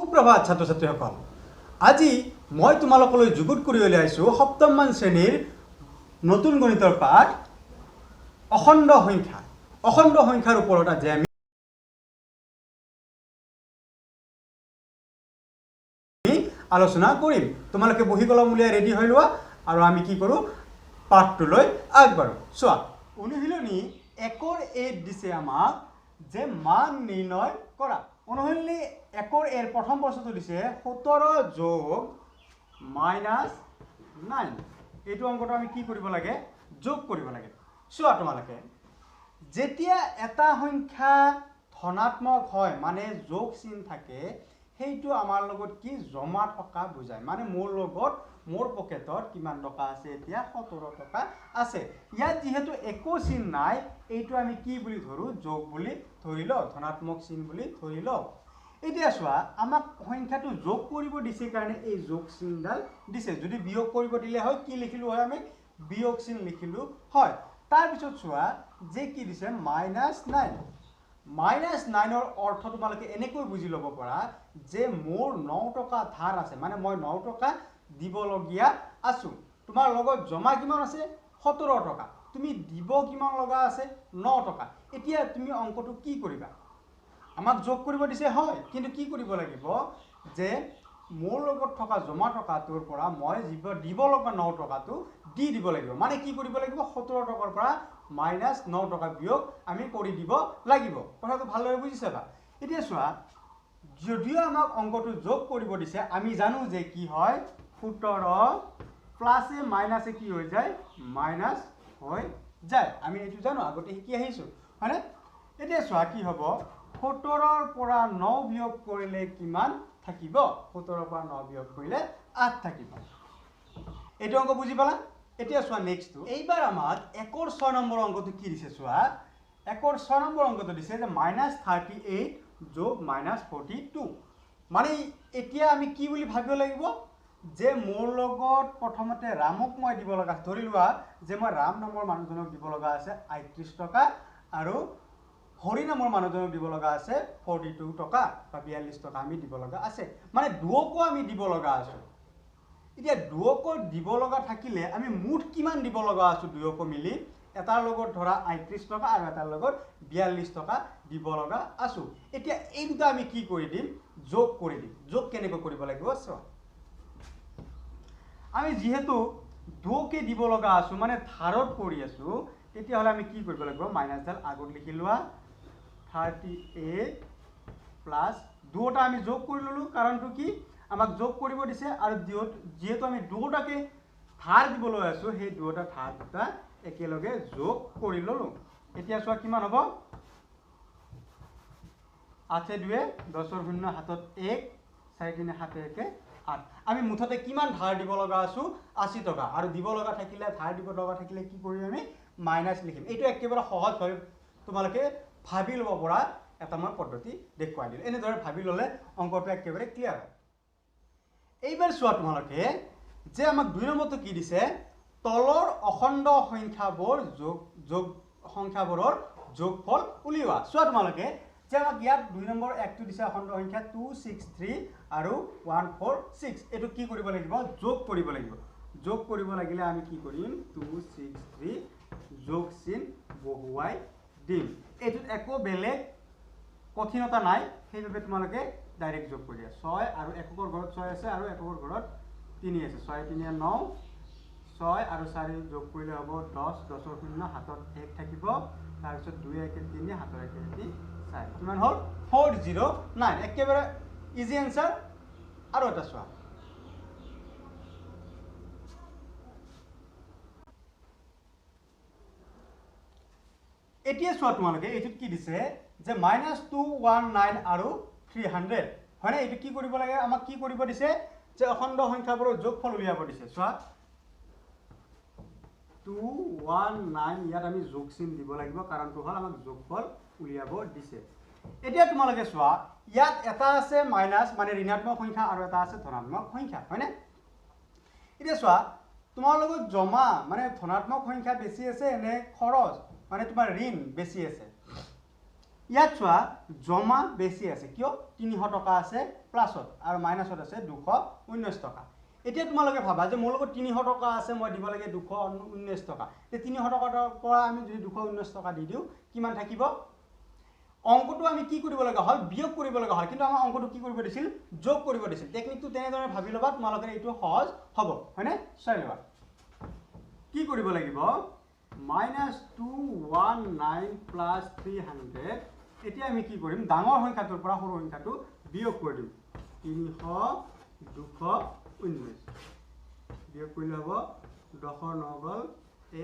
সুপ্ৰভাত ছাত্ৰ ছাত্ৰীসকল, আজি মই তোমালোকলৈ যুগুত কৰি উলিয়াইছোঁ সপ্তমমান শ্ৰেণীৰ নতুন গণিতৰ পাঠ অখণ্ড সংখ্যা। অখণ্ড সংখ্যাৰ ওপৰত আজি আমি আলোচনা কৰিম। তোমালোকে বহী কলম উলিয়াই ৰেডি হৈ লোৱা আৰু আমি কি কৰোঁ, পাঠটোলৈ আগবাঢ়োঁ। চোৱা, অনুশীলনী 1ৰ 1 দিছে আমাক যে মান নিৰ্ণয় কৰা। অনুশীলনী 1ৰ 1ৰ প্ৰথম প্ৰশ্নটো দিছে 17 যোগ -9। এইটো অংকটো আমি কি কৰিব লাগে? যোগ কৰিব লাগে। চোৱা তোমালোকে, যেতিয়া এটা সংখ্যা ধনাত্মক হয়, মানে যোগ চিন থাকে, সেইটো আমাৰ লগত কি জমা থকা বুজায়। মানে মোৰ লগত, মোৰ পকেটত কিমান টকা আছে এতিয়া? 17 টকা আছে। ইয়াত যিহেতু একো চিন নাই, এইটো আমি কি বুলি ধৰোঁ? যোগ বুলি ধৰি লওঁ, ধনাত্মক চিন বুলি ধৰি লওঁ। এতিয়া চোৱা, আমাক সংখ্যাটো যোগ কৰিব দিছে কাৰণে এই যোগ চিনডাল দিছে। যদি বিয়োগ কৰিব দিলে হয়, কি লিখিলোঁ হয়? আমি বিয়োগ চিন লিখিলোঁ হয়। তাৰপিছত চোৱা যে কি দিছে, -9। -9ৰ অৰ্থ তোমালোকে এনেকৈ বুজি ল'ব পাৰা যে মোৰ 9 টকা ধাৰ আছে, মানে মই 9 টকা দিবলগীয়া আছোঁ। তোমাৰ লগত জমা কিমান আছে? 17 টকা। তুমি দিব কিমান লগা আছে? 9 টকা। এতিয়া তুমি অংকটো কি কৰিবা? আমাক যোগ কৰিব দিছে হয়, কিন্তু কি কৰিব লাগিব যে মোৰ লগত থকা জমা টকাটোৰ পৰা মই দিব লগা 9 টকাটো দি দিব লাগিব। মানে কি কৰিব লাগিব? 17 টকাৰ পৰা -9 টকা বিয়োগ আমি কৰি দিব লাগিব। কথাটো ভালদৰে বুজি চাবা। এতিয়া চোৱা, যদিও আমাক অংকটো যোগ কৰিব দিছে, আমি জানো যে কি হয়, 17 প্লাছে মাইনাছে কি হৈ যায়? মাইনাছ হৈ যায়। আমি এইটো জানো, আগতে শিকি আহিছোঁ, হয়নে? এতিয়া চোৱা কি হ'ব, 17ৰ পৰা 9 বিয়োগ কৰিলে কিমান থাকিব? 17ৰ পৰা 9 বিয়োগ কৰিলে 8 থাকিব। এইটো অংক বুজি পালা? এতিয়া চোৱা নেক্সটটো। এইবাৰ আমাক 1ৰ 6 নম্বৰ অংকটো কি দিছে চোৱা। 1ৰ 6 নম্বৰ অংকটো দিছে যে -38 যোগ -42। মানে এতিয়া আমি কি বুলি ভাবিব লাগিব যে মোৰ লগত প্ৰথমতে ৰামক মই দিব লগা আছে, ধৰি লোৱা যে মই ৰাম নামৰ মানুহজনক দিব লগা আছে 38 টকা আৰু হৰি নামৰ মানুহজনক দিব লগা আছে 42 টকা বা 42 টকা আমি দিব লগা আছে। মানে দুয়কো আমি দিব লগা আছোঁ। এতিয়া দুয়কো দিব লগা থাকিলে আমি মুঠ কিমান দিব লগা আছোঁ দুয়কো মিলি? এটাৰ লগত ধৰা 38 টকা আৰু এটাৰ লগত 42 টকা দিব লগা আছোঁ। এতিয়া এই দুটা আমি কি কৰি দিম? যোগ কৰি দিম। যোগ কেনেকৈ কৰিব লাগিব চোৱা, আমি যিহেতু দুয়কে দিব লগা আছোঁ, মানে ধাৰত কৰি আছোঁ, তেতিয়াহ'লে আমি কি কৰিব লাগিব? মাইনাছডাল আগত লিখি লোৱা, 38 প্লাছ দুয়োটা আমি যোগ কৰি ল'লোঁ। কাৰণটো কি, আমাক যোগ কৰিব দিছে আৰু যিহেতু আমি দুয়োটাকে ধাৰ দিবলৈ আছোঁ, সেই দুয়োটা ধাৰ দুটা একেলগে যোগ কৰি ল'লোঁ। এতিয়া চোৱা কিমান হ'ব, আঠে দুয়ে দহৰ শূন্য, হাতত এক, চাৰি তিনি সাতে একে আঠ। আমি মুঠতে কিমান ধাৰ দিব লগা আছোঁ? 80 টকা। আৰু দিব লগা থাকিলে, ধাৰ দিব লগা থাকিলে কি কৰিম আমি? মাইনাছ লিখিম। এইটো একেবাৰে সহজভাৱে তোমালোকে ভাবি ল'ব পৰা এটা মই পদ্ধতি দেখুৱাই দিলোঁ। এনেদৰে ভাবি ল'লে অংকটো একেবাৰে ক্লিয়াৰ হয়। এইবাৰ চোৱা তোমালোকে যে আমাক 2 নম্বৰটো কি দিছে, তলৰ অখণ্ড সংখ্যাবোৰ যোগ, যোগ সংখ্যাবোৰৰ যোগফল উলিওৱা। চোৱা তোমালোকে যে আমাক ইয়াত 2 নম্বৰ একটো দিছে অখণ্ড সংখ্যা 2 6 3 আৰু 1 4 6। এইটো কি কৰিব লাগিব? যোগ কৰিব লাগিব। যোগ কৰিব লাগিলে আমি কি কৰিম? 2 6 3 যোগ চিন বহুৱাই দিম। এইটোত একো বেলেগ কঠিনতা নাই, সেইবাবে তোমালোকে ডাইৰেক্ট যোগ কৰি দিয়া। 6 আৰু এককৰ ঘৰত 6 আছে আৰু এককৰ ঘৰত 3 আছে, ছয় তিনিয়ে ন, ছয় আৰু চাৰি যোগ কৰিলে হ'ব দহ, দহৰ শূন্য, হাতত এক থাকিব, তাৰপিছত দুই একে তিনি, হাতৰ একে তিনি চাৰি, কিমান হ'ল? 409। একেবাৰে ইজি এনচাৰ। আৰু এটা চোৱা, এতিয়া চোৱা তোমালোকে এইটোত কি দিছে যে -219 আৰু 300, হয়নে? এইটো কি কৰিব লাগে? আমাক কি কৰিব দিছে যে অখণ্ড সংখ্যাবোৰৰ যোগফল উলিয়াব দিছে। চোৱা 219, ইয়াত আমি যোগ চিন দিব লাগিব, কাৰণটো হ'ল আমাক যোগফল উলিয়াব দিছে। এতিয়া তোমালোকে চোৱা, ইয়াত এটা আছে মাইনাছ, মানে ঋণাত্মক সংখ্যা, আৰু এটা আছে ধনাত্মক সংখ্যা, হয়নে? এতিয়া চোৱা, তোমাৰ লগত জমা মানে ধনাত্মক সংখ্যা বেছি আছে নে খৰচ মানে তোমাৰ ঋণ বেছি আছে? ইয়াত চোৱা জমা বেছি আছে, কিয়? 300 টকা আছে প্লাছত আৰু মাইনাছত আছে 219 টকা। এতিয়া তোমালোকে ভাবা যে মোৰ লগত 300 টকা আছে, মই দিব লাগে 219 টকা। এই 300 টকাৰ পৰা আমি যদি 219 টকা দি দিওঁ কিমান থাকিব? অংকটো আমি কি কৰিব লগা হ'ল? বিয়োগ কৰিব লগা হ'ল, কিন্তু আমাৰ অংকটো কি কৰিব দিছিল? যোগ কৰিব দিছিল। টেকনিকটো তেনেদৰে ভাবি ল'বা, তোমালোকে এইটো সহজ হ'ব, হয়নে? চাই ল'বা কি কৰিব লাগিব। Minus 219 plus 300। এতিয়া আমি কি কৰিম? ডাঙৰ সংখ্যাটোৰ পৰা সৰু সংখ্যাটো বিয়োগ কৰি দিম। 300 219 বিয়োগ কৰিলে হ'ব দহৰ ন গ'ল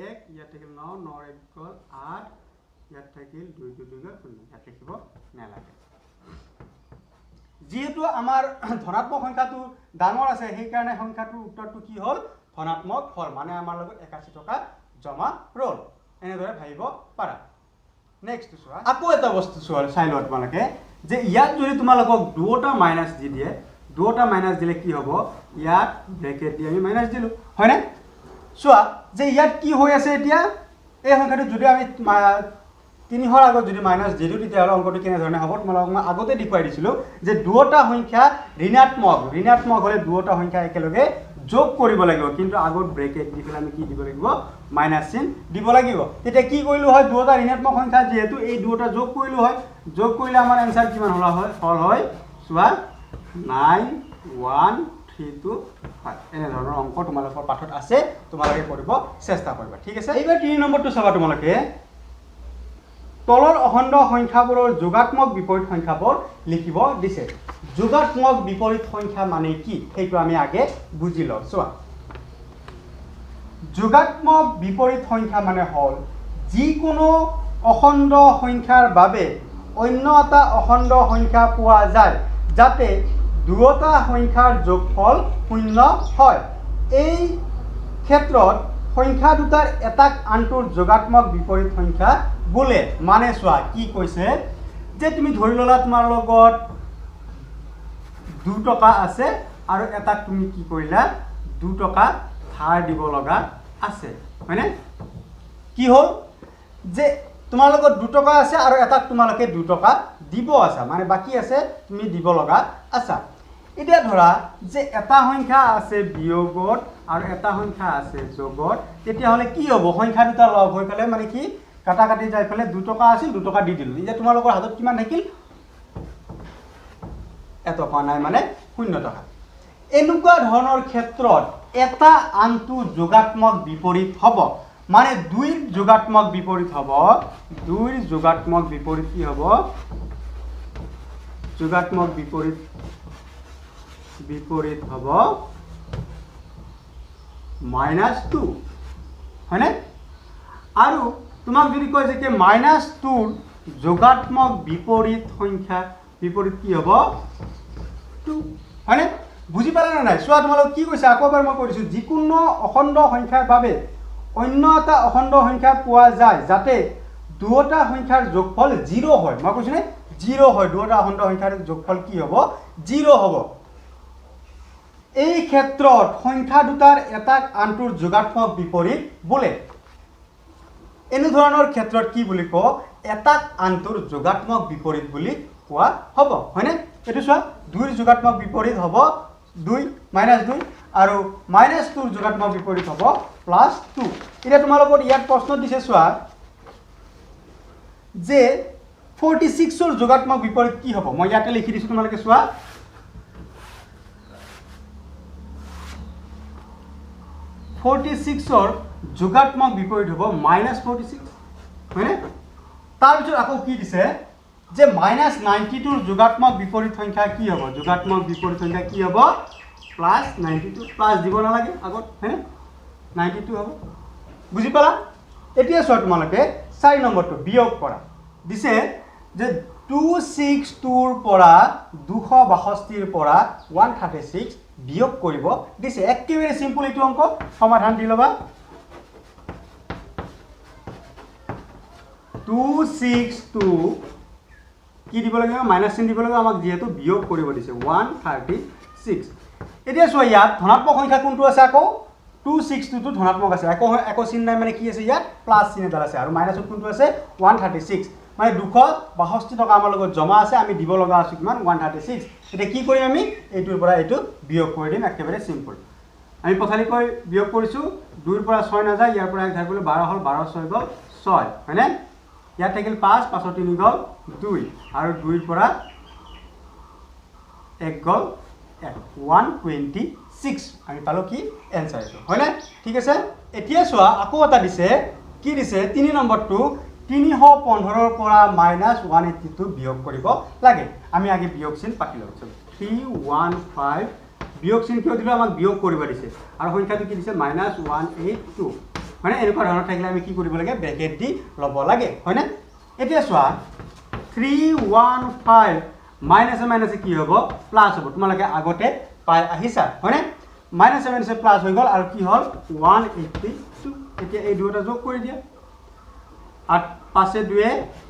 এক, ইয়াত থাকিল ন, নৰ এক গ'ল আঠ, ইয়াত থাকিল দুই দুই দুই গ'ল শূন্য, ইয়াত লিখিব নালাগে। যিহেতু আমাৰ ধনাত্মক সংখ্যাটো ডাঙৰ আছে, সেইকাৰণে সংখ্যাটোৰ উত্তৰটো কি হ'ল? ধনাত্মক হ'ল, মানে আমাৰ লগত 81 টকা জমা ৰ'ল। এনেদৰে ভাবিব পাৰা। নেক্সট চোৱা, আকৌ এটা বস্তু চোৱা, চাই লোৱা তোমালোকে যে ইয়াত যদি তোমালোকক দুটা মাইনাছ দি দিয়ে, দুটা মাইনাছ দিলে কি হ'ব? ইয়াত ব্ৰেকেট দি আমি মাইনাছ দিলোঁ, হয়নে? চোৱা যে ইয়াত কি হৈ আছে এতিয়া, এই সংখ্যাটো যদি আমি 300ৰ আগত যদি মাইনাছ দি দিওঁ তেতিয়াহ'লে অংকটো কেনেধৰণে হ'ব? তোমালোকক মই আগতে দেখুৱাই দিছিলোঁ যে দুটা সংখ্যা ঋণাত্মক, ঋণাত্মক হ'লে দুটা সংখ্যা একেলগে যোগ কৰিব লাগিব, কিন্তু আগত ব্ৰেকেট দি পেলাই আমি কি দিব লাগিব? মাইনাছ চিন দিব লাগিব। তেতিয়া কি কৰিলোঁ হয়? দুটা ঋণাত্মক সংখ্যা যিহেতু এই দুটা যোগ কৰিলোঁ হয়, যোগ কৰিলে আমাৰ এনচাৰ কিমান হ'ল হয়? হ'ল হয় চোৱা 9 1 3 2 5। এনেধৰণৰ অংক তোমালোকৰ পাঠত আছে, তোমালোকে কৰিব চেষ্টা কৰিবা, ঠিক আছে? এইবাৰ 3 নম্বৰটো চাবা তোমালোকে। তলৰ অখণ্ড সংখ্যাবোৰৰ যোগাত্মক বিপৰীত সংখ্যাবোৰ লিখিব দিছে। যোগাত্মক বিপৰীত সংখ্যা মানে কি সেইটো আমি আগে বুজি লওঁ। চোৱা, যোগাত্মক বিপৰীত সংখ্যা মানে হ'ল যিকোনো অখণ্ড সংখ্যাৰ বাবে অন্য এটা অখণ্ড সংখ্যা পোৱা যায় যাতে দুয়োটা সংখ্যাৰ যোগফল শূন্য হয়। এই ক্ষেত্ৰত সংখ্যা দুটাৰ এটাক আনটোৰ যোগাত্মক বিপৰীত সংখ্যা বোলে। মানে চোৱা কি কৈছে যে তুমি ধৰি ল'লা তোমাৰ লগত 2 টকা আছে আৰু এটাক তুমি কি কৰিলা 2 টকা ধাৰ দিব লগা আছে, হয়নে? কি হ'ল যে তোমাৰ লগত 2 টকা আছে আৰু এটাক তোমালোকে 2 টকা দিব আছা, মানে বাকী আছে তুমি দিব লগা আছা। এতিয়া ধৰা যে এটা সংখ্যা আছে বিয়োগত আৰু এটা সংখ্যা আছে যোগত, তেতিয়াহ'লে কি হ'ব? সংখ্যা দুটা লগ হৈ পেলাই মানে কি কাটা কাটি যাই পেলাই 2 টকা আছিল 2 টকা দি দিলোঁ। এতিয়া তোমালোকৰ হাতত কিমান থাকিল? এটকা নাই, মানে 0 টকা। এনেকুৱা ধৰণৰ ক্ষেত্ৰত এটা আনটো যোগাত্মক বিপৰীত হ'ব, মানে দুইৰ যোগাত্মক বিপৰীত হ'ব। দুইৰ যোগাত্মক বিপৰীত কি হ'ব? যোগাত্মক বিপৰীত হ'ব -2, হয়নে? আৰু তোমাক যদি কয় যে কি -2ৰ যোগাত্মক বিপৰীত সংখ্যা বিপৰীত কি হ'ব? 2, হয়নে? বুজি পালা নে নাই? চোৱা তোমালোক কি কৈছে, আকৌ এবাৰ মই কৈ দিছোঁ, যিকোনো অখণ্ড সংখ্যাৰ বাবে অন্য এটা অখণ্ড সংখ্যা পোৱা যায় যাতে দুয়োটা সংখ্যাৰ যোগফল 0 হয়। মই কৈছোঁনে 0 হয়, দুয়োটা অখণ্ড সংখ্যাৰ যোগফল কি হ'ব? 0 হ'ব। এই ক্ষেত্ৰত সংখ্যা দুটাৰ এটাক আনটোৰ যোগাত্মক বিপৰীত বোলে। এনেধৰণৰ ক্ষেত্ৰত কি বুলি কওঁ? এটাক আনটোৰ যোগাত্মক বিপৰীত বুলি কোৱা হ'ব, হয়নে? এইটো চোৱা, দুইৰ যোগাত্মক বিপৰীত হ'ব 2 -2 আৰু -2ৰ যোগাত্মক বিপৰীত হ'ব +2। এতিয়া তোমালোকৰ ইয়াত প্ৰশ্ন দিছে চোৱা যে 46ৰ যোগাত্মক বিপৰীত কি হ'ব? মই ইয়াতে লিখি দিছোঁ, তোমালোকে চোৱা। 46ৰ যোগাত্মক বিপৰীত হ'ব -46, হয়নে? তাৰপিছত আকৌ কি দিছে যে -92ৰ যোগাত্মক বিপৰীত সংখ্যা কি হ'ব? যোগাত্মক বিপৰীত সংখ্যা কি হ'ব? +92, প্লাছ দিব নালাগে আগত, হয়নে? 92 হ'ব। বুজি পালা? এতিয়া চোৱা তোমালোকে 4 নম্বৰটো বিয়োগ কৰা দিছে যে 262ৰ পৰা 262ৰ পৰা 136 বিয়োগ কৰিব দিছে। একেবাৰে চিম্পল এইটো অংক, সমাধান দি ল'বা। 262 কি দিব লাগিব? মাইনাছ চিন দিব লাগিব আমাক, যিহেতু বিয়োগ কৰিব দিছে 136। এতিয়া চোৱা ইয়াত ধনাত্মক সংখ্যা কোনটো আছে? আকৌ 262টো ধনাত্মক আছে, একো চিন নাই, মানে কি আছে ইয়াত? প্লাছ চিন এডাল আছে। আৰু মাইনাছত কোনটো আছে? 136। মানে 262 টকা আমাৰ লগত জমা আছে, আমি দিব লগা আছে কিমান 136। এতিয়া কি কৰিম আমি, এইটোৰ পৰা এইটো বিয়োগ কৰি দিম, একেবাৰে চিম্পল। আমি পথালিকৈ বিয়োগ কৰিছোঁ, 2ৰ পৰা 6 নাযায়, ইয়াৰ পৰা 1 ধাৰ কৰিলোঁ 12 হ'ল, 12 6 গ'ল 6, হয়নে? ইয়াত থাকিল 5, 5 3 গ'ল 2, আৰু 2ৰ পৰা 1 গ'ল 1, 126 আমি পালোঁ কি এনচাৰ এইটো, হয়নে? ঠিক আছে। এতিয়া চোৱা আকৌ এটা দিছে, কি দিছে 3 নম্বৰটো, 315ৰ পৰা মাইনাছ 182 বিয়োগ কৰিব লাগে। আমি আগে বিয়োগ চিন পাতি লওঁ। 315 বিয়োগ চিন কিয় দিলোঁ, আমাক বিয়োগ কৰিব দিছে, আৰু সংখ্যাটো কি দিছে মাইনাছ 182, হয়নে? এনেকুৱা ধৰণৰ থাকিলে আমি কি কৰিব লাগে, ব্ৰেকেট দি ল'ব লাগে, হয়নে? এতিয়া চোৱা 315 মাইনাছে মাইনাছে কি হ'ব, প্লাছ হ'ব, তোমালোকে আগতে পাই আহিছা, হয়নে? মাইনাছে মাইনাছে প্লাছ হৈ গ'ল, আৰু কি হ'ল 182। এতিয়া এই দুয়োটা যোগ কৰি দিয়া, 8 5 2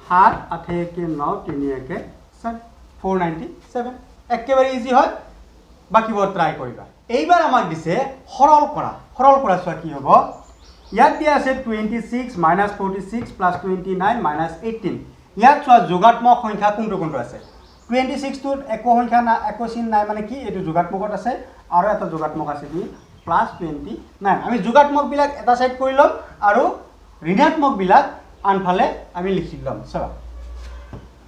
7, 8 1 9, 3 1 4, 497। একেবাৰে ইজি হয়, বাকীবোৰ ট্ৰাই কৰিবা। এইবাৰ আমাক দিছে সৰল কৰা। সৰল কৰা চোৱা কি হ'ব, ইয়াত দিয়া আছে 26 মাইনাছ 46 প্লাছ 29 মাইনাছ 18। ইয়াত চোৱা যোগাত্মক সংখ্যা কোনটো কোনটো আছে। 26টোত একো সংখ্যা নাই, একো চিন নাই, মানে কি এইটো যোগাত্মকত আছে, আৰু এটা যোগাত্মক আছে কি প্লাছ 29। আমি যোগাত্মকবিলাক এটা ছাইড কৰি ল'ম আৰু ঋণাত্মকবিলাক আনফালে আমি লিখি ল'ম। চাবা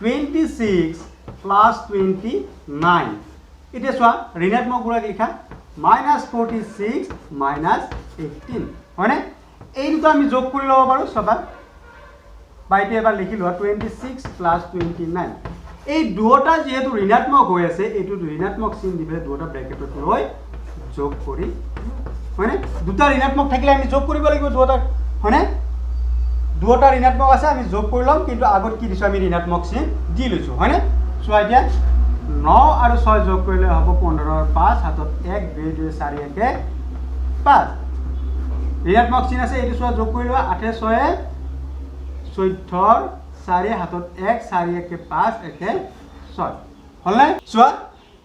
26 প্লাছ 29, এতিয়া চোৱা ঋণাত্মকবিলাক লিখা মাইনাছ 46 মাইনাছ 18, হয়নে? এই দুটা আমি যোগ কৰি ল'ব পাৰোঁ। চাবা বা এতিয়া এবাৰ লিখি লোৱা 26 প্লাছ 29। এই দুয়োটা যিহেতু ঋণাত্মক হৈ আছে, এইটো ঋণাত্মক চিন দি পেলাই দুয়োটা ব্ৰেকেটত লৈ যোগ কৰি, হয়নে? দুটা ঋণাত্মক থাকিলে আমি যোগ কৰিব লাগিব দুয়োটা, হয়নে? দুয়োটা ঋণাত্মক আছে, আমি যোগ কৰি ল'ম, কিন্তু আগত কি দিছোঁ আমি ঋণাত্মক চিন দি লৈছোঁ, হয়নে? চোৱা এতিয়া 9 আৰু 6 যোগ কৰিলে হ'ব 15 5, হাতত 1 2 2 4 1 5। ঋণাত্মক চিন আছে, এইটো চোৱা যোগ কৰি লোৱা, 8 6 14 4, হাতত 1 4 1 5 1 6, হ'লনে? চোৱা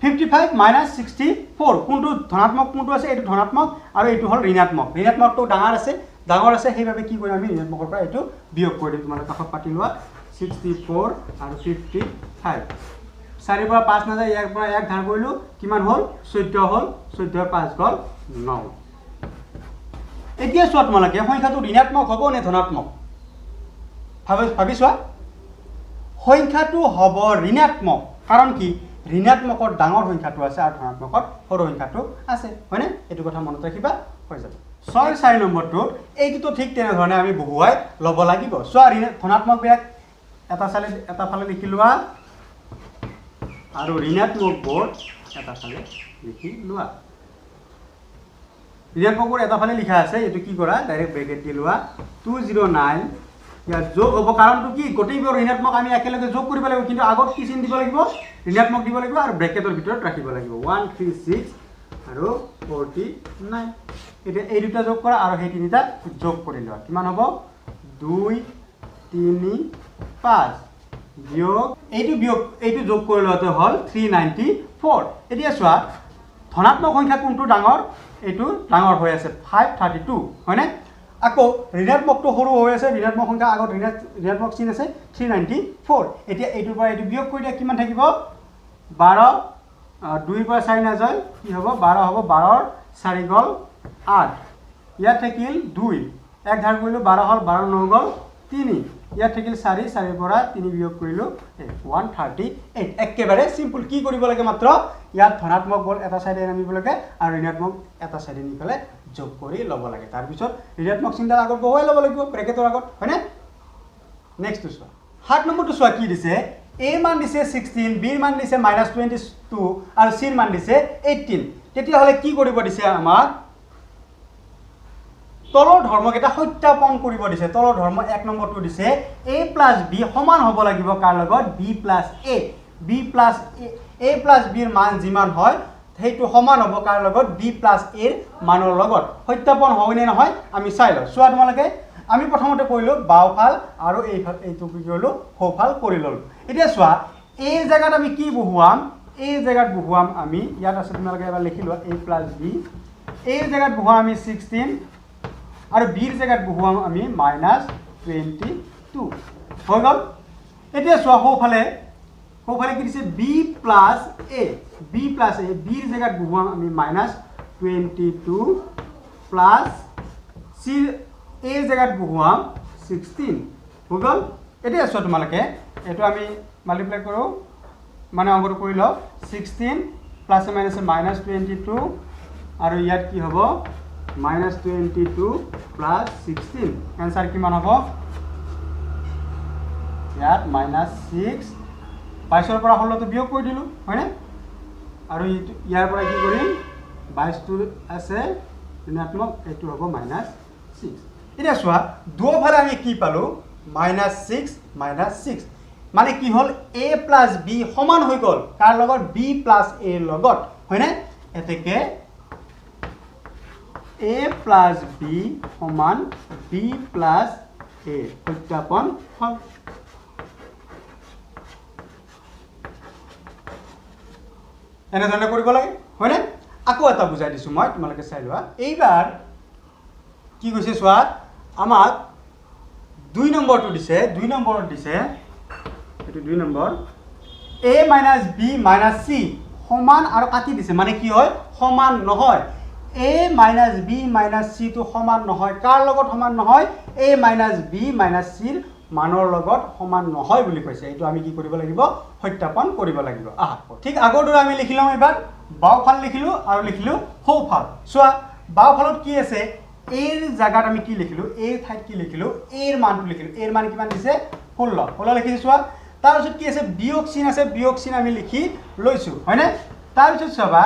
55 মাইনাছ 64, কোনটো ধনাত্মক কোনটো আছে, এইটো ধনাত্মক আৰু এইটো হ'ল ঋণাত্মক। ঋণাত্মকটো ডাঙৰ আছে, ডাঙৰ আছে, সেইবাবে কি কৰিম আমি ঋণাত্মকৰ পৰা এইটো বিয়োগ কৰি দিম। তোমালোকে কাষত পাতি লোৱা 64 আৰু 55, 4ৰ পৰা 5 নাযায়, ইয়াৰ পৰা 1 ধাৰ কৰিলোঁ, কিমান হ'ল 14 হ'ল, 14 5 গ'ল 9। এতিয়া চোৱা তোমালোকে সংখ্যাটো ঋণাত্মক হ'ব নে ধনাত্মক, ভাবি চোৱা। সংখ্যাটো হ'ব ঋণাত্মক, কাৰণ কি ঋণাত্মকত ডাঙৰ সংখ্যাটো আছে আৰু ধনাত্মকত সৰু সংখ্যাটো আছে, হয়নে? এইটো কথা মনত ৰাখিবা, হৈ যাব। 6 4 নম্বৰটোত এইটোতো ঠিক তেনেধৰণে আমি বহুৱাই ল'ব লাগিব। চোৱা ধনাত্মকবিলাক এটা ফালে লিখি লোৱা আৰু ঋণাত্মকবোৰ এটা ফালে লিখি লোৱা। ঋণাত্মকবোৰ এটা ফালে লিখা আছে, এইটো কি কৰা ডাইৰেক্ট ব্ৰেকেট দি লোৱা 209। ইয়াত যোগ হ'ব, কাৰণটো কি গোটেইবোৰ ঋণাত্মক আমি একেলগে যোগ কৰিব লাগিব, কিন্তু আগত কি চিন দিব লাগিব, ঋণাত্মক দিব লাগিব আৰু ব্ৰেকেটৰ ভিতৰত ৰাখিব লাগিব 136 আৰু 49। এতিয়া এই দুটা যোগ কৰা আৰু সেই তিনিটা যোগ কৰি লোৱা, কিমান হ'ব 2 3 5 বিয়োগ এইটো বিয়োগ এইটো যোগ কৰি লোৱাটো হ'ল 394। এতিয়া চোৱা ধনাত্মক সংখ্যা কোনটো ডাঙৰ, এইটো ডাঙৰ হৈ আছে 532, হয়নে? আকৌ ঋণাত্মকটো সৰু হৈ আছে, ঋণাত্মক সংখ্যা আগত ঋণাত্মক চিন আছে 394। এতিয়া এইটোৰ পৰা এইটো বিয়োগ কৰি দিয়া কিমান থাকিব, 12, 2ৰ পৰা 4 নাযায়, কি হ'ব 12 হ'ব, 12 4 গ'ল 8, ইয়াত থাকিল 2, 1 ধাৰ কৰিলোঁ 12 হ'ল, 12 9 গ'ল 3, ইয়াত থাকিল 4, 4ৰ পৰা 3 বিয়োগ কৰিলোঁ 138। একেবাৰে চিম্পল, কি কৰিব লাগে মাত্ৰ ইয়াত ধনাত্মক বল এটা চাইডে নামিব লাগে আৰু ঋণাত্মক এটা চাইডে নি পেলাই যোগ কৰি ল'ব লাগে, তাৰপিছত ঋণাত্মক চিন্তাৰ আগত বহুৱাই ল'ব লাগিব ব্ৰেকেটৰ আগত, হয়নে? নেক্সটটো চোৱা 7 নম্বৰটো চোৱা কি দিছে, এ মান দিছে 16, বিৰ মান দিছে -22 আৰু চিৰ মান দিছে 18। তেতিয়াহ'লে কি কৰিব দিছে আমাক, তলৰ ধৰ্মকেইটা সত্যাপন কৰিব দিছে। তলৰ ধৰ্ম 1 নম্বৰটো দিছে এ প্লাছ বি সমান হ'ব লাগিব কাৰ লগত, B plus A, B plus A, A plus বিৰ মান যিমান হয় সেইটো সমান হ'ব কাৰ লগত, বি প্লাছ এৰ মানৰ লগত। সত্যাপন হয়নে নহয় আমি চাই লওঁ। চোৱা তোমালোকে আমি প্ৰথমতে কৰিলোঁ বাওঁফাল আৰু এইফাল, এইটো কি কৰিলোঁ সোঁফাল কৰি ল'লোঁ। এতিয়া চোৱা এই জেগাত আমি কি বহুৱাম, এই জেগাত বহুৱাম আমি, ইয়াত আছে তোমালোকে এবাৰ লিখি লোৱা এ প্লাছ বি, এই জেগাত বহুৱাম আমি 16 আৰু বিৰ জেগাত বহুৱাম আমি -22 হৈ গ'ল। এতিয়া চোৱা সোঁফালে, সোঁফালে কি দিছে? B plus A, B plus A, বিৰ জেগাত বহুৱাম আমি মাইনাছ 22 প্লাছ চি, এৰ জেগাত বহুৱাম 16 হৈ গ'ল। এতিয়া চোৱা তোমালোকে এইটো আমি মাল্টিপ্লাই কৰোঁ, মানে অংকটো কৰি লওঁ। 16 প্লাছে মাইনাছে মাইনাছ 22 আৰু ইয়াত কি হ'ব? Minus 22 plus 16। এনচাৰ কিমান হ'ব? ইয়াত মাইনাছ 6, 22ৰ পৰা 16টো বিয়োগ কৰি দিলোঁ, হয়নে? আৰু এইটো ইয়াৰ পৰা কি কৰিম? 22টো আছে ঋণাত্মক, এইটো হ'ব মাইনাছ 6। এতিয়া চোৱা দুয়োফালে আমি কি পালোঁ? মাইনাছ 6 মাইনাছ 6, মানে কি হ'ল? এ প্লাছ বি সমান হৈ গ'ল কাৰ লগত? বি প্লাছ এৰ লগত, হয়নে? এতেকে এ প্লাছ বি সমান বি প্লাছ এ সত্যাপন হ'ল। এনেধৰণে কৰিব লাগে, হয়নে? আকৌ এটা বুজাই দিছোঁ মই, তোমালোকে চাই লোৱা। এইবাৰ কি কৈছে চোৱা, আমাক 2 নম্বৰটো দিছে, 2 নম্বৰত দিছে, এইটো 2 number, A minus B minus C সমান আৰু কাটি দিছে, মানে কি হয়? সমান নহয়। এ মাইনাছ বি মাইনাছ চিটো সমান নহয়, কাৰ লগত সমান নহয়? এ মাইনাছ বি মাইনাছ চিৰ মানৰ লগত সমান নহয় বুলি কৈছে। এইটো আমি কি কৰিব লাগিব? সত্যাপন কৰিব লাগিব। আহা, ঠিক আগৰ দৰে আমি লিখি লওঁ। এইবাৰ বাওঁফাল লিখিলোঁ আৰু লিখিলোঁ সোঁফাল। চোৱা বাওঁফালত কি আছে? এৰ জেগাত আমি কি লিখিলোঁ? এৰ ঠাইত কি লিখিলোঁ? এৰ মানটো লিখিলোঁ। এৰ মান কিমান দিছে? 16, 16 লিখিছোঁ। চোৱা তাৰপিছত কি আছে? বিয়োগ চিন আছে, বিয়োগ চিন আমি লিখি লৈছোঁ, হয়নে? তাৰপিছত চাবা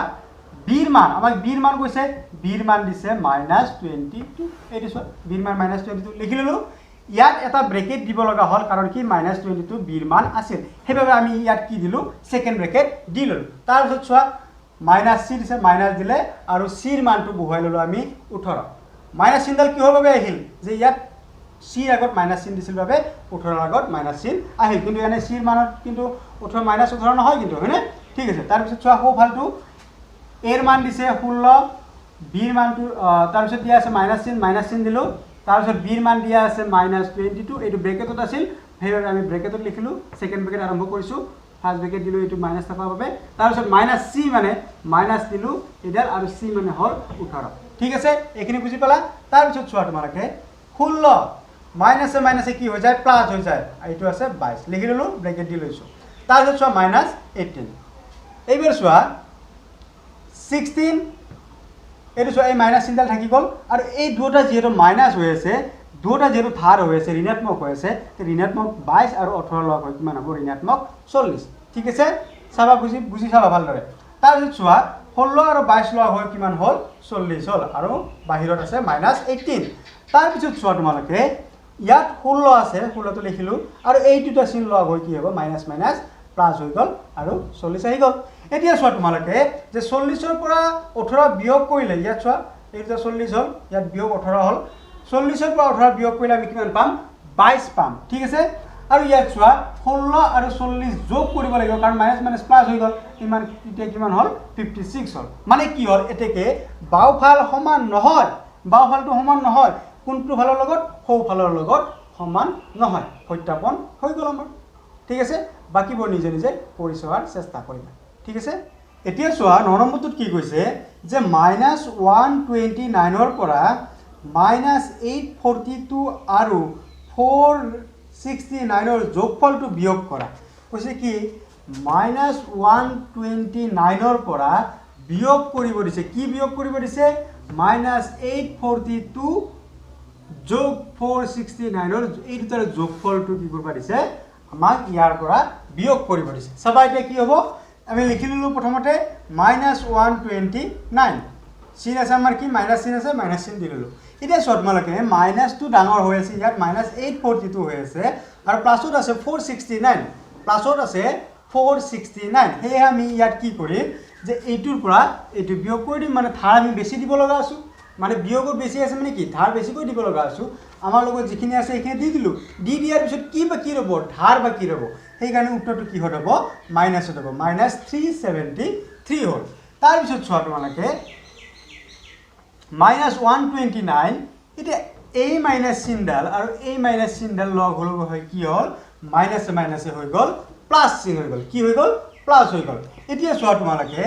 বিৰ মান, আমাক বিৰ মান কৈছে, বিৰ মান দিছে মাইনাছ 22, এইটো চোৱা বিৰ মান মাইনাছ 22 লিখি ল'লোঁ। ইয়াত এটা ব্ৰেকেট দিব লগা হ'ল, কাৰণ কি মাইনাছ 22 বিৰ মান আছিল, সেইবাবে আমি ইয়াত কি দিলোঁ? ছেকেণ্ড ব্ৰেকেট দি ল'লোঁ। তাৰপিছত চোৱা মাইনাছ চি দিছে, মাইনাছ দিলে আৰু চিৰ মানটো বহুৱাই ল'লোঁ আমি 18। মাইনাছ চিনডাল কিহৰ বাবে আহিল? যে ইয়াত চিৰ আগত মাইনাছ চিন দিছিল বাবে 18ৰ আগত মাইনাছ চিন আহিল, কিন্তু এনে চিৰ মানত কিন্তু 18 মাইনাছ 18 নহয় কিন্তু, হয়নে? ঠিক আছে। তাৰপিছত চোৱা সোঁফালটো, এৰ মান দিছে 16, বিৰ মানটো তাৰপিছত দিয়া আছে মাইনাছ চিন, মাইনাছ চিন দিলোঁ। তাৰপিছত বিৰ মান দিয়া আছে মাইনাছ 22, এইটো ব্ৰেকেটত আছিল সেইবাবে আমি ব্ৰেকেটত লিখিলোঁ, ছেকেণ্ড ব্ৰেকেট আৰম্ভ কৰিছোঁ, ফাৰ্ষ্ট ব্ৰেকেট দিলোঁ এইটো মাইনাছ থকাৰ বাবে। তাৰপিছত মাইনাছ চি মানে মাইনাছ দিলোঁ এইডাল, আৰু চি মানে হ'ল 18। ঠিক আছে, এইখিনি বুজি পালা। তাৰপিছত চোৱা তোমালোকে 16 মাইনাছে মাইনাছে কি হৈ যায়? প্লাছ হৈ যায়, এইটো আছে 22, লিখি ল'লোঁ, ব্ৰেকেট দি লৈছোঁ। তাৰপিছত চোৱা মাইনাছ 18। এইবাৰ চোৱা 16, এইটো চোৱা এই মাইনাছ চিনডাল থাকি গ'ল, আৰু এই দুয়োটা যিহেতু মাইনাছ হৈ আছে, দুয়োটা যিহেতু ধাৰ হৈ আছে, ঋণাত্মক হৈ আছে, ঋণাত্মক 22 আৰু 18 লগ হৈ কিমান হ'ব? ঋণাত্মক 40। ঠিক আছে, চাবা বুজি বুজি চাবা ভালদৰে। তাৰপিছত চোৱা 16 আৰু 22 লগ হৈ কিমান হ'ল? 40 হ'ল, আৰু বাহিৰত আছে মাইনাছ 18। তাৰপিছত চোৱা তোমালোকে ইয়াত 16 আছে, 16টো লিখিলোঁ, আৰু এই দুটা চিন লগ হৈ কি হ'ব? মাইনাছ মাইনাছ প্লাছ হৈ গ'ল আৰু 40 আহি গ'ল। এতিয়া চোৱা তোমালোকে যে 40ৰ পৰা 18 বিয়োগ কৰিলে, ইয়াত চোৱা এই দুটা 40 হ'ল, ইয়াত বিয়োগ 18 হ'ল, 40ৰ পৰা 18 বিয়োগ কৰিলে আমি কিমান পাম? 22 পাম। ঠিক আছে, আৰু ইয়াত চোৱা 16 আৰু 40 যোগ কৰিব লাগিব, কাৰণ মাইনাছ মাইনাছ প্লাছ হৈ গ'ল, ইমান এতিয়া কিমান হ'ল? 56 হ'ল। মানে কি হ'ল? এতেকে বাওঁফাল সমান নহয়, বাওঁফালটো সমান নহয় কোনটো ফালৰ লগত? সোঁফালৰ লগত সমান নহয়, সত্যাপন হৈ গ'ল আমাৰ। ঠিক আছে, বাকীবোৰ নিজে নিজে কৰি চোৱাৰ চেষ্টা কৰিবা। ঠিক আছে, এতিয়া চোৱা 9 নম্বৰটোত কি কৈছে যে মাইনাছ 129ৰ পৰা মাইনাছ 842 আৰু 469ৰ যোগফলটো বিয়োগ কৰা। কৈছে কি মাইনাছ 129ৰ পৰা বিয়োগ কৰিব দিছে, কি বিয়োগ কৰিব দিছে? মাইনাছ 842 যোগ 469ৰ এই দুটাৰ যোগফলটো কি কৰিব দিছে? আমাক ইয়াৰ পৰা বিয়োগ কৰিব দিছে। চাবা এতিয়া কি হ'ব, আমি লিখি ল'লোঁ প্ৰথমতে মাইনাছ 129, চিন আছে আমাৰ কি? মাইনাছ চিন আছে, মাইনাছ চিন দি ল'লোঁ। এতিয়া চোৱা তোমালোকে মাইনাছটো ডাঙৰ হৈ আছে, ইয়াত মাইনাছ 842 হৈ আছে আৰু প্লাছত আছে 469, প্লাছত আছে 469। সেয়েহে আমি ইয়াত কি কৰিম যে এইটোৰ পৰা এইটো বিয়োগ কৰি দিম, মানে ধাৰ আমি বেছি দিব লগা আছোঁ, মানে বিয়োগত বেছি আছে মানে কি ধাৰ বেছিকৈ দিব লগা আছোঁ। আমাৰ লগত যিখিনি আছে সেইখিনি দি দিলোঁ, দি দিয়াৰ পিছত কি বাকী ৰ'ব? ধাৰ বাকী ৰ'ব, সেইকাৰণে উত্তৰটো কিহত হ'ব? মাইনাছত হ'ব, মাইনাছ 373 হ'ল। তাৰপিছত চোৱা তোমালোকে মাইনাছ 129, এতিয়া এই মাইনাছ চিনডাল আৰু এই মাইনাছ চিনডাল লগ হ'ল হৈ কি হ'ল? মাইনাছে মাইনাছে হৈ গ'ল প্লাছ চিন হৈ গ'ল। কি হৈ গ'ল? প্লাছ হৈ গ'ল। এতিয়া চোৱা তোমালোকে,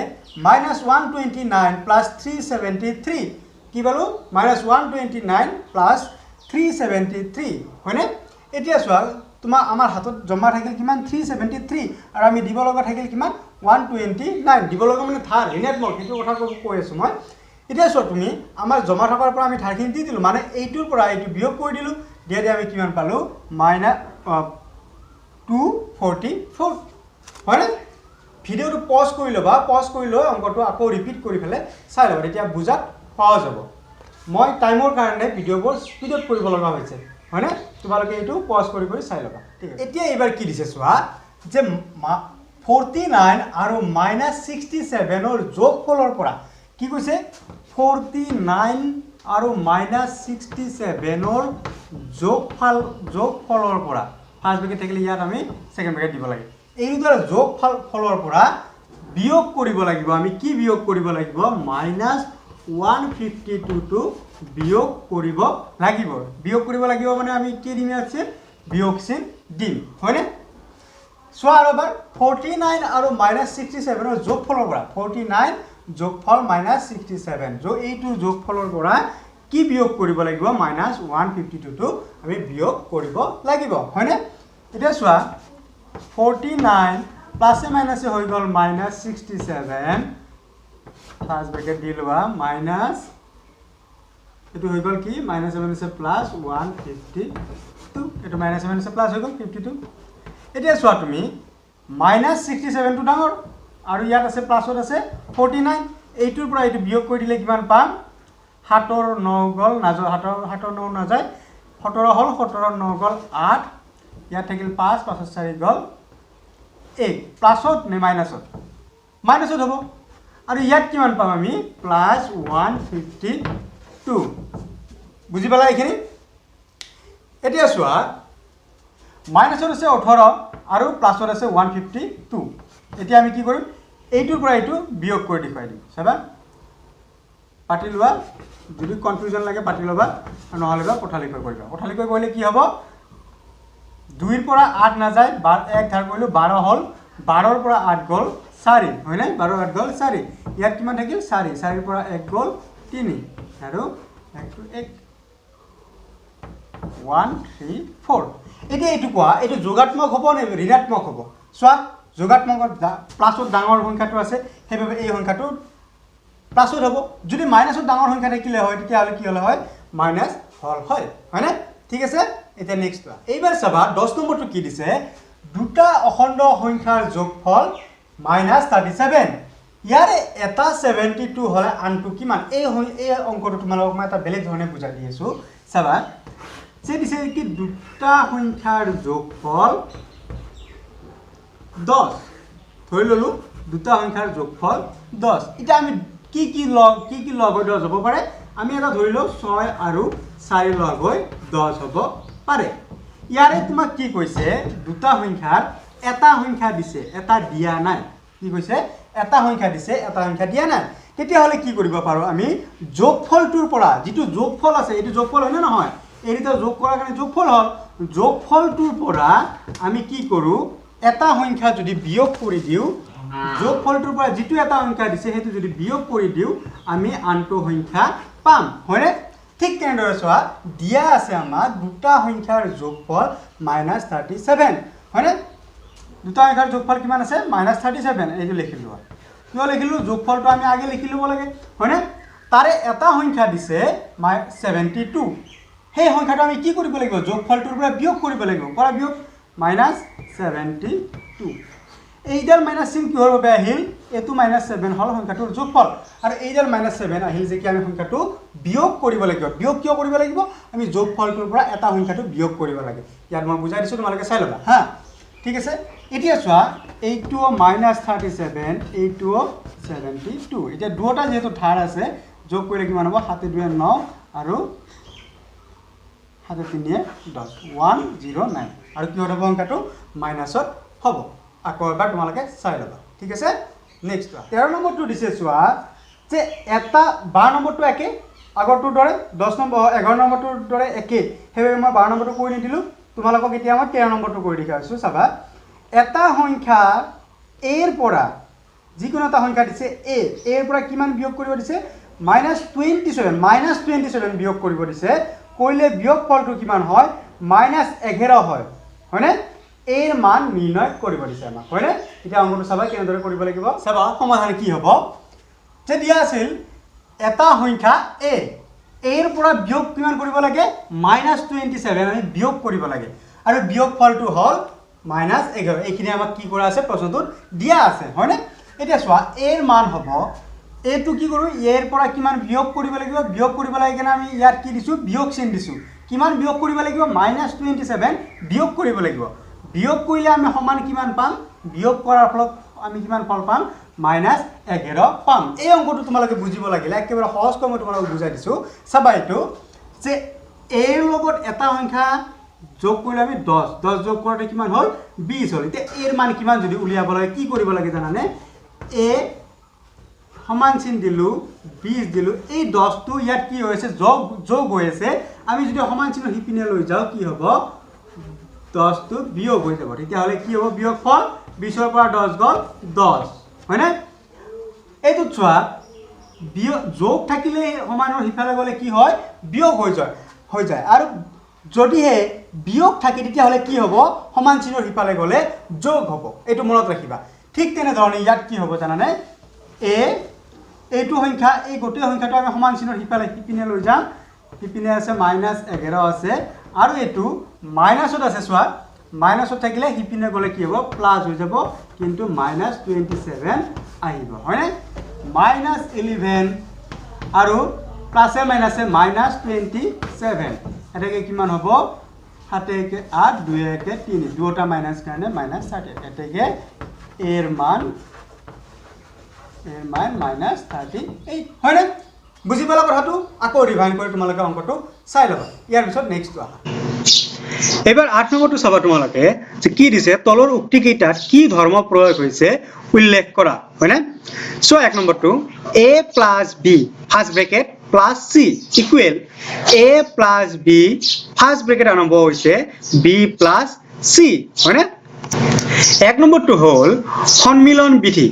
minus 129 plus 373 কি পালোঁ? Minus 129 plus 373, হয়নে? এতিয়া চোৱা, তোমাৰ আমাৰ হাতত জমা থাকিল কিমান? 373। আৰু আমি দিব লগা থাকিল কিমান? 129। দিব লগা মানে ধাৰ, ঋণাত্মক, সেইটো কথা কৈ আছোঁ মই। এতিয়া চোৱা তুমি, আমাৰ জমা থকাৰ পৰা আমি ধাৰখিনি দি দিলোঁ, মানে এইটোৰ পৰা এইটো বিয়োগ কৰি দিলোঁ। দিয়া দিয়া আমি কিমান পালোঁ? মাইনাছ 244, হয়নে? ভিডিঅ'টো পজ কৰি ল'বা, পজ কৰি লৈ অংকটো আকৌ ৰিপিট কৰি পেলাই চাই ল'বা, তেতিয়া বুজাত সহজ হ'ব। মই টাইমৰ কাৰণে ভিডিঅ'বোৰ স্পীডত কৰিব লগা হৈছে, হয়নে? তোমালোকে এইটো পজ কৰি কৰি চাই ল'বা। ঠিক আছে। এতিয়া এইবাৰ কি দিছে চোৱা, যে 49 আৰু মাইনাছ 67ৰ যোগফলৰ পৰা, কি কৈছে? 49 আৰু মাইনাছ 67ৰ যোগফলৰ পৰা, ফাৰ্ষ্ট ব্ৰেকেট থাকিলে ইয়াত আমি ছেকেণ্ড ব্ৰেকেট দিব লাগে, এই দুটাৰ যোগফলৰ পৰা বিয়োগ কৰিব লাগিব। আমি কি বিয়োগ কৰিব লাগিব? মাইনাছ 152টো বিয়োগ কৰিব লাগিব। বিয়োগ কৰিব লাগিব মানে আমি কি দিম? ইয়াত বিয়োগ চিন দিম, হয়নে? চোৱা আৰু এবাৰ, 49 আৰু মাইনাছ 67ৰ যোগফলৰ পৰা, 49 যোগফল মাইনাছ 67, এইটোৰ যোগফলৰ পৰা কি বিয়োগ কৰিব লাগিব? মাইনাছ 152টো আমি বিয়োগ কৰিব লাগিব, হয়নে? এতিয়া চোৱা, 49 প্লাছে মাইনাছে হৈ গ'ল মাইনাছ 67, ফাৰ্ষ্ট ব্ৰেকেট দি লোৱা, মাইনাছ এইটো হৈ গ'ল কি? মাইনাছে মাইনাছে প্লাছ 152। এইটো মাইনাছে মাইনাছে প্লাছ হৈ গ'ল 52। এতিয়া চোৱা তুমি, মাইনাছ 67টো ডাঙৰ আৰু ইয়াত আছে প্লাছত আছে 49। এইটোৰ পৰা এইটো বিয়োগ কৰি দিলে কিমান পাম? সাতৰ ন গ'ল নাযায়, সাতৰ ন নাযায়, 17 হ'ল, 17 ন গ'ল 8, ইয়াত থাকিল 5, পাঁচত 4 গ'ল 1। প্লাছত নে মাইনাছত? মাইনাছত হ'ব। আৰু ইয়াত কিমান পাম আমি? প্লাছ 152। বুজি পালা এইখিনি? এতিয়া চোৱা, মাইনাছত আছে 18 আৰু প্লাছত আছে 152। এতিয়া আমি কি কৰিম? এইটোৰ পৰা এইটো বিয়োগ কৰি দেখুৱাই দিম। চাবা, পাতি লোৱা, যদি কনফিউজন লাগে পাতি ল'বা, আৰু নহ'লে বা পথালিকৈ কৰিবা। পথালিকৈ কৰিলে কি হ'ব? 2ৰ পৰা 8 নাযায়, এক ধাৰ কৰিলোঁ, 12 হ'ল, 12ৰ পৰা 8 গ'ল 4, হয়নে? 12 8 গ'ল 4। ইয়াত কিমান থাকিল? 4, 4ৰ পৰা 1 গ'ল 3, আৰু 1 1 1 3 4। এতিয়া এইটো কোৱা, এইটো যোগাত্মক হ'ব নে ঋণাত্মক হ'ব? চোৱা, যোগাত্মকত প্লাছত ডাঙৰ সংখ্যাটো আছে, সেইবাবে এই সংখ্যাটো প্লাছত হ'ব। যদি মাইনাছত ডাঙৰ সংখ্যা থাকিলে হয়, তেতিয়াহ'লে কি হ'লে হয়? মাইনাছ হ'ল হয়, হয়নে? ঠিক আছে। এতিয়া নেক্সট চোৱা, এইবাৰ চাবা 10 নম্বৰটো কি দিছে। দুটা অখণ্ড সংখ্যাৰ যোগফল মাইনাছ 37, ইয়াৰে এটা 72 হ'লে আনটো কিমান? এই অংকটো তোমালোকক মই এটা বেলেগ ধৰণে বুজাই দি আছোঁ। চাবা যে দিছে কি, দুটা সংখ্যাৰ যোগফল 10, ধৰি ল'লোঁ দুটা সংখ্যাৰ যোগফল 10। এতিয়া আমি কি কি লগ হৈ 10 হ'ব পাৰে? আমি এটা ধৰি লওঁ, 6 আৰু 4 লগ হৈ 10 হ'ব পাৰে। ইয়াৰে তোমাক কি কৈছে? দুটা সংখ্যাৰ এটা সংখ্যা দিছে, এটা দিয়া নাই। কি কৈছে? এটা সংখ্যা দিছে, এটা সংখ্যা দিয়া নাই। তেতিয়াহ'লে কি কৰিব পাৰোঁ আমি? যোগফলটোৰ পৰা, যিটো যোগফল আছে, এইটো যোগফল হয়নে নহয়? এই দুটা যোগ কৰাৰ কাৰণে যোগফল হ'ল। যোগফলটোৰ পৰা আমি কি কৰোঁ? এটা সংখ্যা যদি বিয়োগ কৰি দিওঁ, যোগফলটোৰ পৰা যিটো এটা সংখ্যা দিছে সেইটো যদি বিয়োগ কৰি দিওঁ, আমি আনটো সংখ্যা পাম, হয়নে? ঠিক তেনেদৰে চোৱা, দিয়া আছে আমাক দুটা সংখ্যাৰ যোগফল মাইনাছ 37, হয়নে? দুটা সংখ্যাৰ যোগফল কিমান আছে? মাইনাছ 37। এইটো লিখি লোৱা। কিয় লিখিলোঁ? যোগফলটো আমি আগে লিখি ল'ব লাগে, হয়নে? তাৰে এটা সংখ্যা দিছে 72। সেই সংখ্যাটো আমি কি কৰিব লাগিব? যোগফলটোৰ পৰা বিয়োগ কৰিব লাগিব। কৰা বিয়োগ, মাইনাছ 72। এইডাল মাইনাছ চিন কিহৰ বাবে আহিল? এইটো মাইনাছ 7 হ'ল সংখ্যাটোৰ যোগফল, আৰু এইডাল মাইনাছ 7 আহিল যে কি আমি সংখ্যাটো বিয়োগ কৰিব লাগিব। বিয়োগ কিয় কৰিব লাগিব? আমি যোগফলটোৰ পৰা এটা সংখ্যাটো বিয়োগ কৰিব লাগে। ইয়াত মই বুজাই দিছোঁ, তোমালোকে চাই ল'বা। হা, ঠিক আছে। এতিয়া চোৱা, এইটোও মাইনাছ 37, এইটোও 72। এতিয়া দুয়োটা যিহেতু ধাৰ আছে, যোগ কৰিলে কিমান হ'ব? সাতে দুয়ে ন আৰু সাতে তিনিয়ে 10, 109। আৰু কিহত হ'ব সংখ্যাটো? মাইনাছত হ'ব। আকৌ এবাৰ তোমালোকে চাই ল'বা। ঠিক আছে। নেক্সট 13 নম্বৰটো দিছে চোৱা, যে এটা 12 নম্বৰটো একে আগৰটোৰ দৰে, 10 নম্বৰ 11 নম্বৰটোৰ দৰে একেই, সেইবাবে মই 12 নম্বৰটো কৰি নিদিলোঁ। তোমালোকক এতিয়া মই 13 নম্বৰটো কৰি দেখুৱাইছোঁ। চাবা, এটা সংখ্যা এৰ পৰা, যিকোনো এটা সংখ্যা দিছে এ, এৰ পৰা কিমান বিয়োগ কৰিব দিছে? -27, -27 বিয়োগ কৰিব দিছে। কৰিলে বিয়োগ ফলটো কিমান হয়? -11 হয়, হয়নে? এৰ মান নিৰ্ণয় কৰিব দিছে আমাক, হয়নে? এতিয়া অংকটো চাবা কেনেদৰে কৰিব লাগিব। চাবা, সমাধান কি হ'ব যে দিয়া আছিল এটা সংখ্যা এ, এৰ পৰা বিয়োগ কিমান কৰিব লাগে? -27 আমি বিয়োগ কৰিব লাগে আৰু বিয়োগ ফলটো হ'ল -11। এইখিনি আমাক কি কৰা আছে? প্ৰশ্নটোত দিয়া আছে, হয়নে? এতিয়া চোৱা, এৰ মান হ'ব এইটো। কি কৰোঁ? এৰ পৰা কিমান বিয়োগ কৰিব লাগিব? বিয়োগ কৰিব লাগে কাৰণে আমি ইয়াত কি দিছোঁ? বিয়োগ চিন দিছোঁ। কিমান বিয়োগ কৰিব লাগিব? -27 বিয়োগ কৰিব লাগিব। বিয়োগ কৰিলে আমি সমান কিমান পাম? বিয়োগ কৰাৰ ফলত আমি কিমান ফল পাম? -11 পাম। এই অংকটো তোমালোকে বুজিব লাগিলে একেবাৰে সহজকৈ মই তোমালোকক বুজাই দিছোঁ। চাবা, এইটো যে এৰ লগত এটা সংখ্যা যোগ কৰিলে আমি 10, 10 যোগ কৰোঁতে কিমান হ'ল? 20 হ'ল। এতিয়া এৰ মান কিমান যদি উলিয়াব লাগে, কি কৰিব লাগে জানানে? এ সমান চিন দিলোঁ, 20 দিলোঁ। এই 10টো ইয়াত কি হৈ আছে? যোগ, যোগ হৈ আছে। আমি যদি সমান চিনৰ সিপিনে লৈ যাওঁ, কি হ'ব? 10টো বিয়োগ হৈ যাব। তেতিয়াহ'লে কি হ'ব বিয়োগ ফল? 20ৰ পৰা 10 গ'ল, 10, হয়নে? এইটোত চোৱা, বিয়োগ যোগ থাকিলে সমানৰ সিফালে গ'লে কি হয়? বিয়োগ হৈ যায়। আৰু যদিহে বিয়োগ থাকে, তেতিয়াহ'লে কি হ'ব? সমান চিনৰ সিফালে গ'লে যোগ হ'ব। এইটো মনত ৰাখিবা। ঠিক তেনেধৰণে ইয়াত কি হ'ব জানানে? এইটো সংখ্যা, এই গোটেই সংখ্যাটো আমি সমান চিনৰ সিফালে সিপিনে লৈ যাম। সিপিনে আছে -11 আছে আৰু এইটো মাইনাছত আছে। চোৱা, মাইনাছত থাকিলে সিপিনে গ'লে কি হ'ব? প্লাছ হৈ যাব, কিন্তু -27 আহিব, হয়নে? -11 আৰু প্লাছে মাইনাছে -27। এতেকে কিমান হ'ব? সাতে একে আঠ, দুই একে তিনি, দুয়োটা মাইনাছ কাৰণে -30। এতেকে এৰ মান -38, হয়নে? বুজি পালা কথাটো? আকৌ ৰিভাইণ্ড কৰি তোমালোকে অংকটো চাই ল'বা। ইয়াৰ পিছত নেক্সটটো আহা। এইবাৰ 8 নম্বৰটো চাবা তোমালোকে যে কি দিছে। তলৰ উক্তিকেইটাত কি ধৰ্ম প্ৰয়োগ হৈছে উল্লেখ কৰা, হয়নে? চ' 1 নম্বৰটো, A plus B first bracket plus C equal A plus B first bracket আৰম্ভ হৈছে বি প্লাছ চি, হয়নে? 1 নম্বৰটো হ'ল সন্মিলন বিধি।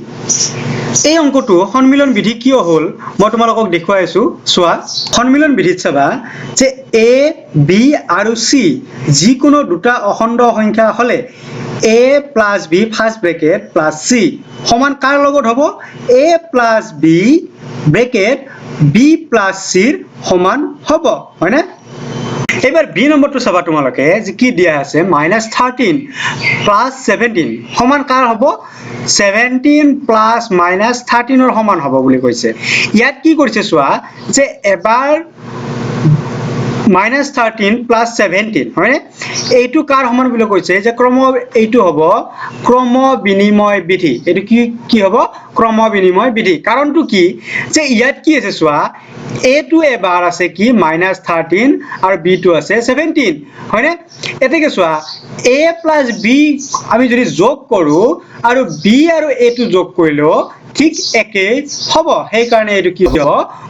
এই অংকটো সন্মিলন বিধি কিয় হ'ল, মই তোমালোকক দেখুৱাই আছো। চোৱা, সন্মিলন বিধিত চাবা যে এ, বি আৰু চি যিকোনো দুটা অখণ্ড সংখ্যা হ'লে A plus B first bracket plus C সমান কাৰ লগত হ'ব? A plus B bracket B plus চিৰ সমান হ'ব, হয়নে? এইবাৰ বি নম্বৰটো চাবা তোমালোকে যে কি দিয়া আছে। -13 প্লাছ 17 সমান কাৰ হ'ব? 17 প্লাছ -13ৰ সমান হ'ব বুলি কৈছে। ইয়াত কি কৰিছে চোৱা যে এবাৰ -13 প্লাছ 17, হয়নে? এইটো কাৰ সমান বুলি কৈছে যে এইটো হ'ব ক্ৰম বিনিময় বিধি। এইটো কি কি হ'ব? ক্ৰম বিনিময় বিধি। কাৰণটো কি যে ইয়াত কি আছে চোৱা, এটো এবাৰ আছে কি? -13 আৰু বিটো আছে 17, হয়নে? এতেকে চোৱা, এ প্লাছ বি আমি যদি যোগ কৰোঁ আৰু বি আৰু এটো যোগ কৰিলেও ঠিক একেই হ'ব। সেইকাৰণে এইটো কি হ'ব?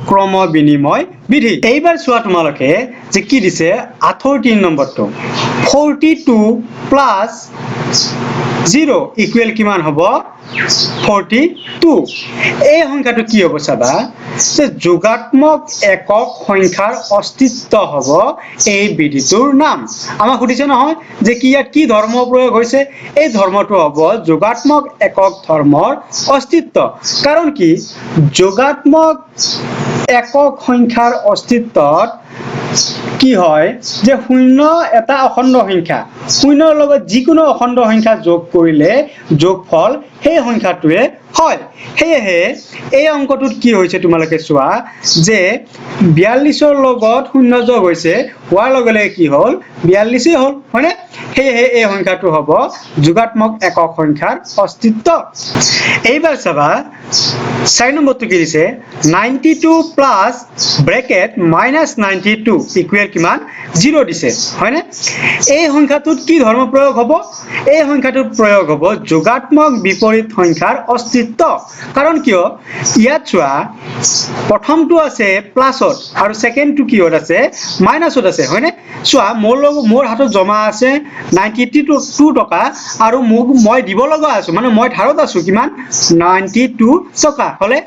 ক্ৰম বিনিময় বিধি। এইবাৰ চোৱা তোমালোকে যে কি দিছে 8ৰ 3 নম্বৰটো, 42 প্লাছ 0 ইকুৱেল কিমান হ'ব? 42। এই সংখ্যাটো কি হ'ব চাবা যে যোগাত্মক একক সংখ্যাৰ অস্তিত্ব হ'ব এই বিধিটোৰ নাম। আমাক সুধিছে নহয় যে কি ইয়াত কি ধৰ্ম প্ৰয়োগ হৈছে? এই ধৰ্মটো হ'ব যোগাত্মক একক ধৰ্মৰ অস্তিত্ব। কাৰণ কি? যোগাত্মক একক সংখ্যাৰ অস্তিত্বত কি হয় যে শূন্য এটা অখণ্ড সংখ্যা, শূন্যৰ লগত যিকোনো অখণ্ড সংখ্যা যোগ কৰিলে যোগফল সেই সংখ্যাটোৱে হয়। সেয়েহে এই অংকটোত কি হৈছে তোমালোকে চোৱা যে 42ৰ লগত শূন্য যোগ হৈছে, হোৱাৰ লগে লগে কি হ'ল? 42েই হ'ল, হয়নে? সেয়েহে এই সংখ্যাটো হ'ব যোগাত্মক একক সংখ্যাৰ অস্তিত্ব। এইবাৰ চাবা, 4 নম্বৰটো কি দিছে। 92 plus bracket -92 equal কিমান? 0 দিছে, হয়নে? এই সংখ্যাটোত কি ধৰ্ম প্ৰয়োগ হ'ব? এই সংখ্যাটোত প্ৰয়োগ হ'ব যোগাত্মক বিপৰীত সংখ্যাৰ অস্তিত্ব। কাৰণ কিয়? ইয়াত চোৱা, প্ৰথমটো আছে প্লাছত আৰু ছেকেণ্ডটো কিহত আছে? মাইনাছত আছে, হয়নে? চোৱা, মোৰ লগত মোৰ হাতত জমা আছে। 92 টকা আৰু মোক মই দিব লগা আছো, মানে মই ধাৰত আছো কিমান? 92 টকা হ'লে।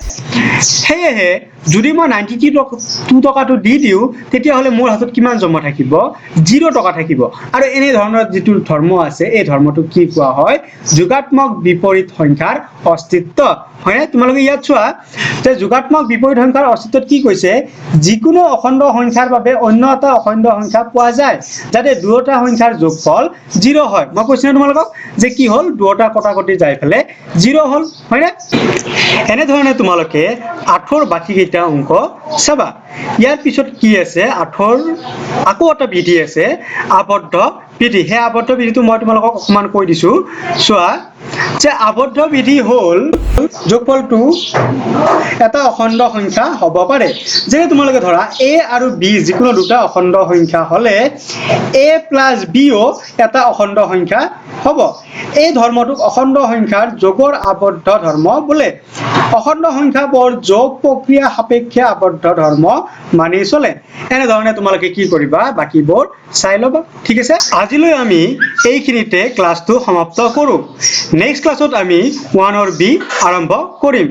সেয়েহে যদি মই 92 টকাটো দি দিওঁ, তেতিয়াহ'লে মোৰ হাতত কিমান জমা থাকিব? 0 টকা থাকিব। আৰু এনেধৰণৰ যিটো ধৰ্ম আছে, এই ধৰ্মটোক কি কোৱা হয়? যোগাত্মক বিপৰীত সংখ্যাৰ অস্তিত্ব, হয়নে? তোমালোকে ইয়াত চোৱা যে যোগাত্মক বিপৰীত সংখ্যাৰ অস্তিত্বত কি কৈছে? যিকোনো অখণ্ড সংখ্যাৰ বাবে অন্য এটা অখণ্ড সংখ্যা পোৱা যায়, যাতে দুয়োটা সংখ্যাৰ যোগফল 0 হয়। মই কৈছো নে তোমালোকক যে কি হ'ল? দুয়োটা কটাকটি যাই পেলাই 0 হ'ল, হয়নে? এনেধৰণে তোমালোকে 8ৰ বাকীকেইটা অংক চাবা। ইয়াৰ পিছত কি আছে? 8ৰ আকৌ এটা বিধি আছে, আবদ্ধ বিধি। সেই আবদ্ধ বিধিটো মই তোমালোকক অকণমান কৈ দিছো। চোৱা যে আবদ্ধ বিধি হ'ল যোগফলটো এটা অখণ্ড সংখ্যা হ'ব পাৰে। যেনে তোমালোকে ধৰা, এ আৰু বি যিকোনো দুটা অখণ্ড সংখ্যা হ'লে এ প্লাছ বিও এটা অখণ্ড সংখ্যা হ'ব। এই ধৰ্মটোক অখণ্ড সংখ্যাৰ যোগৰ আবদ্ধ ধৰ্ম বোলে। অখণ্ড সংখ্যাবোৰ যোগ প্ৰক্ৰিয়া সাপেক্ষে আবদ্ধ ধৰ্ম মানি চলে। এনেধৰণে তোমালোকে কি কৰিবা? বাকীবোৰ চাই ল'বা, ঠিক আছে? আজিলৈ আমি এইখিনিতে ক্লাছটো সমাপ্ত কৰোঁ। নেক্সট ক্লাছত আমি 1ৰ বি আৰম্ভ কৰিম।